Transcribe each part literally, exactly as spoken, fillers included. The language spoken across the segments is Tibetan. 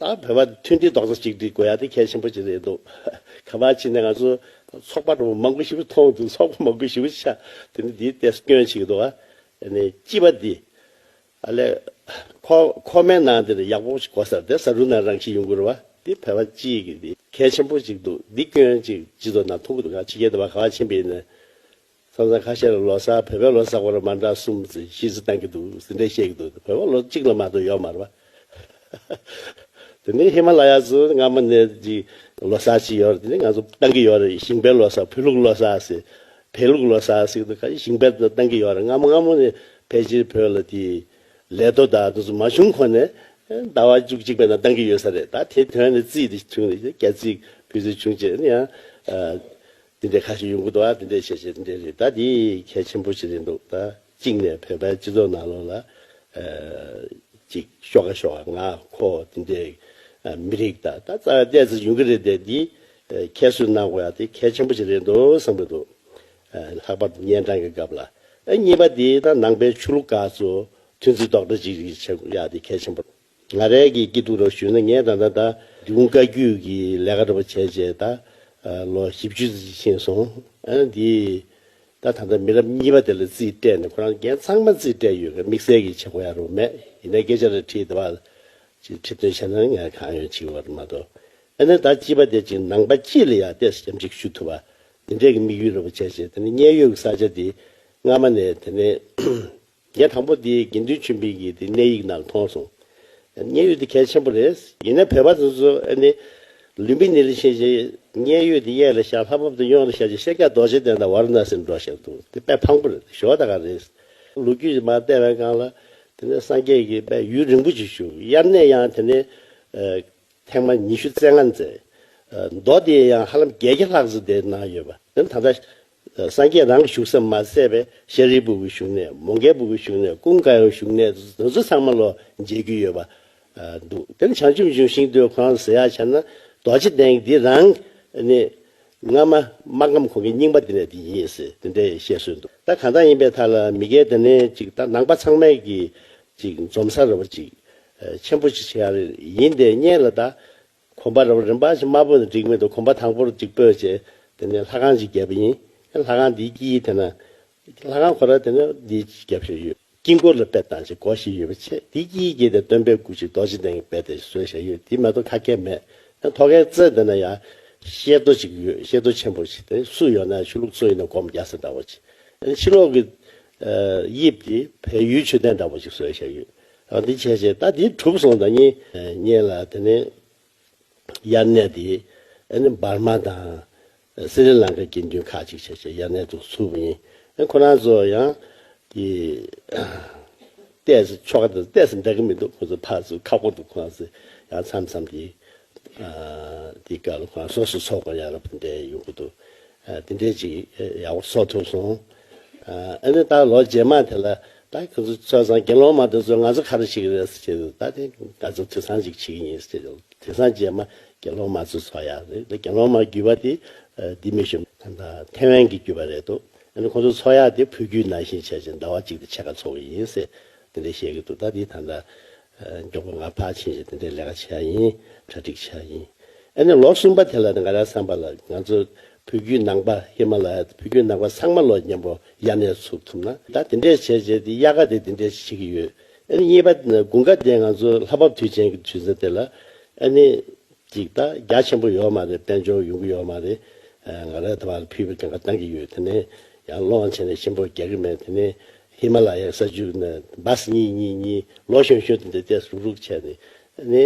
ད་བོད་པ་མཐུན་སྒྲིལ་རྡོག་རྩ་གཅིག་སྒྲིལ་དགོས་ཡ་དེ་གལ་ཆེན་པོ་ཅིག་རེད་འདུག་ག་པར་ཕྱིན་ནས་ང་ཚོ་ཚོགས་པ་འདྲ་པོ་མང་པོ་ཞིག་མཐོང་འདུག་ཚོགས་པ་མང་པོ་ཞིག་ཆགས། དེ་ནི་འདིའི་ཏོག་ཙམ་སྐྱོན་ཅིག་འདུག་ཨ་ནི་སྤྱི་པ་འདི། ཨ་ལས། ཁོ་ཁོ་མའི་ནང་དེར་ཡག་པོ་ཞིག་གོ་སར་དེ་ས་རུ་ན་རང་ཤི་ཡོང་གི་རེད་བ། འདི་བོད་པ་སྤྱི་གི་འདི་གལ་ཆེན་པོ་ཅིག་འདུག་འདི་སྐྱོན་ཅིག་སྤྱི་ཚོགས་ནང་མཐོང་གི་འདུག་ང་ཕྱི་རྒྱལ་དུ་བ་ག་བ་ཕྱིན་པ་ཡིན་ན། ས་མཚམས་ཁ་ཤས་ལ་ལོ་གསར་བོད་པའི་ལོ་གསར་སྐོར་མ་འདྲ་གསུམ་ཙམ་ཤིས་ཚིག་བཏང་གི་འདུག་ཟིན་བྲིས་བཤད་ཀྱི་འདུག་བོད་པ་ལོ་གཅིག་ལ་མ་གཏོགས་ཡོད་མ་རེད་བ། དེ་ནས་ཧི་མ་ལ་ཡ་ཚོ་སྔ་མོ་ནས་ཀྱི་ལོ་གསར་ཅིག་ཡོད་རེད། དེ་ནས་ང་ཚོ་བཏང་གི་ཡོད་རེད། ཞིང་པའི་ལོ་གསར་བོད་ལུགས་ལོ་གསར་ཟེར། བལ་ལུགས་ལོ་གསར་ཟེར་གྱི་འདུག་ཁ་ཅིག་ཞིང་པའི་བཏང་གི་ཡོད་རེད། སྔ་མོ་སྔ་མོ་ནས་ཕལ་ཆེར་བོད་ལ་དེ་ལས་ཐོ་དང་དེ་ཚོ་མ་བྱུང་གོང་ནས་ཟླ་བ་བཅུ་གཅིག་པའི་ནང་བཏང་གི་ཡོད་ས་རེད། ད་དེ་དོན་ནས་རྩིས་དེ་བྱུང་ནས་སྐྱ་རྩིས་བུ་རྩིས་བྱུང་རྗེས་ནས་ཡང་དེ་འདྲའི་ཁ་ཤས་ཡོང་གི་འདུག་ཨ་དེ་འདྲའི་བྱས་བྱས་དེ་འདྲའི་རེད། ད་དེ་གལ་ཆེན་པོ་ཞིག་རེད་འདུག་ད་གཅིག་ནས་བོད་པའི་སྤྱི་ཚོགས་ནང་ལོགས་ལ་ཅིག་ཤོག་ཁ་ཤོག་ཁ་ང་ཁོ་དེ་འདྲའི་མི་རིགས་ད་ད་རྩ་བའི་ཏོག་ཙམ་ཡོང་གི་རེད་དེ། འདི་ཁྱད་གསོད་གནང་དགོས་ཡ་དེ་གལ་ཆེན་པོ་ཞིག་རེད་འདུག་བསམ་གི་འདུག་ལྷག་པར་དུ་གཉན་འཕྲང་གི་སྐབས་ལ། ཨ་གཉིས་པ་དེ་ད་ནང་པའི་ཆོས་ལུགས་ཁག་ཚོ་མཐུན་སྒྲིལ་རྡོག་རྩ་གཅིག་སྒྲིལ་བྱེད་དགོས་ཡ་དེ་གལ་ཆེན་པོ། ང་རའི་གི་སྐྱིད་སྡུག་རུ་ཞུས་ན་ངས་ད་ལྟ་ད་འབྲི་གུང་བཀའ་བརྒྱུད་ཀྱི་ལས་ཀ་འདྲ་པོ་བྱས་རྗེས་ད་ལོ་བཞི་བཅུ་ཙམ་ཕྱིན་སོང་། ཨ་ནི་འདི་ད་ད་ལྟ་མི་རབས་གཉིས་པ་དེ་ལ་རྩིས་སྤྲད་ནས་ཁོ་རང་རྒན་ཚང་མ་རྩིས་སྤྲད་ཡོད་གི། དམིགས་བསལ་གྱི་བྱེད་དགོས་ཡ་རུ་མེད། ཡིན་ནའི་སྐད་ཆ་རེ་དྲིས་དེ་བ་ཅིག་ཁྲིད་སྟོན་བྱས་ན་ངས་གང་ཡོད་བྱེད་དགོས་པ་མ་གཏོགས། ཨ་ནི་ད་སྤྱི་པ་དེ་ཅིག་ནང་པ་སྤྱི་ལ་ཡ་ཏོག་ཙམ་ཞིབ་འཇུག་ཞུ་ཐུབ་པ་དེ་འདྲས་ཀྱི་དམིགས་ཡུལ་རུ་བྱས་རྗེས་དེ་ནི་མཉན་ཡོད་ཀྱི་ས་ཆ་དེ་སྔ་མ་ནས་དེ་ནས། ངས་དང་པོ་དེ་དགེ་འདུན་ཆོས་འཕེལ་གྱི་དེ་གནས་ཡིག་ནང་མཐོང་སོང་། མཉན་ཡོད་དེ་གལ་ཆེན་པོ་རེད། ཡིན་ན་བོད་པ་དེ་ཚོ་ཨ་ནི་ལུམ་བི་ནི་ལ་ཕྱིན་རྗེས་མཉན་ཡོད་དེ་གཡས་ལ་བཞག་ལྷ་བབས་དེ་གཡོན་ལ་བཞག་རྗེས་ཤཱཀྱ་རྡོ་རྗེ་གདན་དང་ཝཱ་ར་ཎ་སིར་འགྲོ་བཞག་འདུག་དེ་དཔེ་ཕངས་པོ་རེད། ཞོ་ད་ག་རེད། ལོ་རྒྱུས་མར་བལྟས་པའི་སྒང་ལ་དེ་ནས་སངས་རྒྱས་ཀྱིས་དཔེ་ཡུན་རིང་པོ་ཅིག་བཞུགས། དབྱར་གནས་ཡང་དེ་ནས་ཨ། ཐེངས་མ་ཉི་ཤུ་རྩ་ལྔ་མཛད། མདོ་དེ་ཡང་ཧ་ལམ་བརྒྱད་བརྒྱ་ལྷག་ཙམ་དེ་གནང་ཡོད་པ། དེ་ད་ལྟ་སངས་རྒྱས་རང་གི་བཞུགས་ས་མ་ཟད་པའི་ཤཱ་རིའི་བུ་གི་བཞུགས་གནས། མོའུ་འགལ་བུ་གི་བཞུགས་གནས། ཀུན་དགའ་བོའི་བཞུགས་གནས་དེ་ཚོ་ཚང་མ་ལོ་མཇལ་རྒྱུ་ཡོད་པ་འདུག་དེ་ནི་བྱང་ཆུབ་འབྱུང་ཞིང་དུ་ཁོ་རང་ཟེར་ཡག་བྱས་ན་རྡོ་རྗེ་གདན་འདི་རང་ནི་སྔ་མ་སྨར་ཁམས་གོང་གི་རྙིང་པ་འདི་ནས་འདི་ཡིན་ཟེར་དེ་འདྲའི་བཤད་སྲོལ་འདུག་ད་གང་ལྟར་ཡིན་པའི་ཐད་ལ་མི་སྒེར་དེ་ནས་ཅིག་ད་ནང་པ་ཚང་མས་ཀྱི་ཅིག་འཛོམས་ས་རེད་པ་ཅིག་ཆེན་པོ་ཅིག་བྱེད་ཡ་རེད། ཡིན་དེ་སྔོན་ལ་ད་གོམ་པ་རེ་བ་རིམ་པ་ཞིག་མ་སྤོས་ན་འགྲིག་མི་འདུག་གོམ་པ་དང་པོར་ཅིག་སྤོས་བྱས་དེ་ནས་ལྷ་ཁང་ཅིག་བརྒྱབ་པ་ཡིན། ལྷ་ཁང་འདིའི་དཀྱིལ་དེ་ན་ལྷ་ཁང་ཁོ་ར་དེ་ན་འདི་ཅིག་བརྒྱབ་བཞག་ཡོད། དཀྱིལ་འཁོར་ལ་དཔེ་བཏང་ཅིག་སྒོ་ཞིག་ཡོད་པ་བྱས། དེའི་དཀྱིལ་དཀྱིལ་དེ་སྟོན་པའི་སྐུ་ཅིག་རྡོ་རྗེ་གདན་གྱི་དཔེ་དེ་བཟོས་བཞག་ཡོད། དེ་མ་གཏོགས་ཁ་སྐད་མེད། ཐོག་ཁའི་རྩེ་དེ་ན་ཡང་གཤེད་རྡོ་ཅིག་ཡོད། གཤེད་རྡོ་ཆེན་པོ་ཅིག་དེ་སུ་ཡོད་ན་ཆོས་ལུགས་སུ་ཡིན་ན་སྒོམ་རྒྱག་ས་འདྲ་བོ་ཅིག་ཕྱི་ལོགས་ཀྱི་དབྱིབས་དེ་བལ་ཡུལ་མཆོད་རྟེན་འདྲ་བོ་ཅིག་བཟོས་བཞག་ཡོད། འདི་བྱས་རྗེས་ད་འདི་གྲུབ་སོང་། ད་ངས་ངས་ལ་དེ་ནས་དབྱར་གནས་དེ་ཨ་ནི་འབར་མ་དང་སི་རི་ལང་ཀའི་དགེ་འདུན་ཁག་ཅིག་བྱས་བྱས་དབྱར་གནས་འདུག་ཚུགས་པ་ཡིན། ཨ་ཁོ་རང་ཚོ་ཡང་དེ་ཏོག་ཙམ་ཆོ་ག་དང་ཏོག་ཙམ་འདྲ་གི་མི་འདུག་ཁོ་ཚོ་ཕར་ཚུར་ཁག་པོ་འདུག་ཁོ་རང་ཚོ་ཡང་མཚམས་མཚམས་དེ་དེ་སྐབས་ལ་ཁོ་རང་སོ་སོ་ཚོགས་པ་ཡང་རབ་འདྲ་ཡོང་གི་འདུག་དེ་འདྲས་ཅིག་ཡག་པོ་བཟོ་ཐུབ་སོང་། ཨ་ནི་ད་ལོ་རྗེས་མ་དེ་ལ་ད་ཁོ་ཚོ་ཚོགས་སང་དགེ་སློང་མ་དེ་ཚོ་ང་ཚོ་ག་རེ་བྱེད་ཀྱི་རེད་ཟེར་བྱས་ད་དེ་ང་ཚོ་དུས་སང་ཅིག་བྱེད་ཀྱི་ཡིན་ཟེར། དེང་སང་རྗེས་མ་དགེ་སློང་མ་ཚོ་ཚོགས་ཡག་རེད། དེ་དགེ་སློང་མ་བརྒྱུད་པ་དེ་ཨ་འདི་མི་ཤོམ་ད་ཐེ་ཝན་གྱི་བརྒྱུད་པ་རེད་འདུག་ཨ་ནི་ཁོང་ཚོ་ཚོགས་ཡག་དེ་བོད་བརྒྱུད་ནང་བཞིན་བྱས་བྱས་ཟླ་བ་གཅིག་དེ་ཕྱེད་ཀ་ཚོགས་ཀྱི་ཡིན་ཟེར་དེ་འདྲ་བཤད་ཀྱི་འདུག་ད་དེ་ད་ལྟ་ཨ་མགྱོགས་པོ་ང་ཕར་ཕྱིན་བྱས་དེ་འདྲའི་ལས་ཀ་བྱས་ཡིན། གྲ་སྒྲིག་བྱས་ཡིན། ཨ་ནི་ལོ་གསུམ་པ་དེ་ལ་ང་རང་བསམ་པ་ལ་ང་ཚོ་བོད་བརྒྱུད་ནང་པ་ཧི་མ་ལ་ཡ་བོད་བརྒྱུད་ནང་པ་ཚང་མ་ལོ་མཉམ་པོ་དབྱར་གནས་ཚུགས་ཐུབ་ན་ད་དེ་འདྲས་བྱས་བྱས་དེ་དབྱར་ཁ་དེ་དེ་འདྲས་བྱེད་ཀྱི་ཡོད། ཨ་ནི་གཉིས་པ་དགུན་ཁ་དེ་ང་ཚོ་ལྷ་བབས་དུས་ཆེན་གྱི་དུས་ཚོད་དེ་ལ་ཨ་ནི། ཅིག་ད་རྒྱ་ཆེན་པོ་ཡོད་མ་རེད། དཔལ་འབྱོར་ཡོང་གི་ཡོད་མ་རེད། ང་རའི་ཐ་བར་ཕུལ་བའི་གང་ག་བཏང་གི་ཡོད། དེ་ནས་ཡང་སློང་བྱས་ནས་ཆེན་པོ་རྒྱག་གི་མེད། དེ་ནས་ཧི་མ་ལ་ཡའི་ས་རྒྱུད་ནས་བཱས་གཉིས་གཉིས་གཉིས་ལོ་གཞོན་གཞོན་དེ་འདྲ་ཏོག་ཙམ་རུག་རུག་བྱས་ནས་ནས་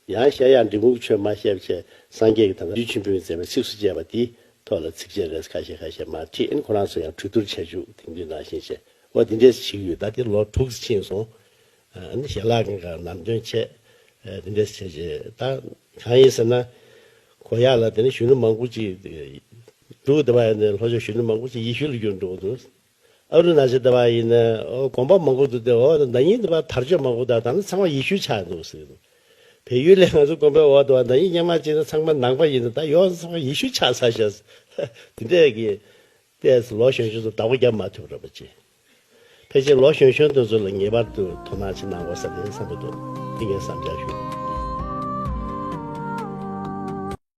ཡང་བཤད་ཡག་འབྲི་གུང་ཆོས་མ་བཤད་བྱས་སངས་རྒྱས་ཀྱི་ད་ལྟ་བདུད་ཆེན་པོས་མཛད་པའི་ཚིགས་སུ་བཅད་པ་དེའི་ཐོག་ལ་ཚིགས་བཅད་རེ་ཁ་ཤས་ཁ་ཤས་མར་ཁྲིད། ཨ་ནི་ཁོ་རང་ཚོ་ཡང་གྲོས་བསྡུར་བྱ་རྒྱུ་དེང་དུས་ནང་བཞིན་བྱས། འོ་དེ་འདྲས་བྱེད་ཀྱི་ཡོད། ད་དེ་ལོ་དྲུག་ཙམ་ཕྱིན་སོང་། ཨ་ནི་ཞལ་ལག་གི་ནང་ནམ་རྒྱུན་བྱས། ཨ་དེ་འདྲས་བྱས་རྗེས་ད་གང་ཡིན་ཟེར་ན། གོ་ཡག་ལ་དེ་ནི་གཞོན་ནུ་མང་པོ་ཅིག་འབྲུག་དེ་བ་ཡིན་ན་ལྷོ་ཕྱོགས་གཞོན་ནུ་མང་པོ་ཅིག་ཡེ་ཤུ་ལ་བསྒྱུར་འགྲོ་གི་འདུག་ཨ་རུ་ན་ཅལ་དེ་བ་ཡིན་ན་ཨོ་དགོན་པ་མང་པོ་འདུག་སྟེ་ཨོ་ན་ནིང་དེ་བ་དར་ལྕོག་མང་པོ་དང་ད་ནི་ཚང་མ་ཡེ་ཤུ་ཆགས་འདུག་ཟེར་གི་འདུག་བལ་ཡུལ་ལས་ང་ཚོ་དགོན་པའི་འོག་དེ་བ་ན་ནིང་སྔོན་མ་ཅིག་ན་ཚང་མ་ནང་པ་ཡིན་ན་ད་ཡོ་ཚང་མ་ཡེ་ཤུ་ཆགས་ཚར་ཤག་དེ་འདྲས་ཀྱི། ཏོག་ཙམ་ལོ་གཞོན་གཞོན་ཚོ་བདག་པོ་རྒྱབ་མ་ཐུབ་རེད་པ་ཅེ། ཕལ་ཆེར་ལོ་གཞོན་གཞོན་དེ་ཚོ་ལ་ངེས་པར་དུ་དོ་སྣང་ཅིག་གནང་དགོས་ས་རེད་བསམ་གྱི་འདུག་འདི་ངའི་བསམ་འཆར་ཞུ།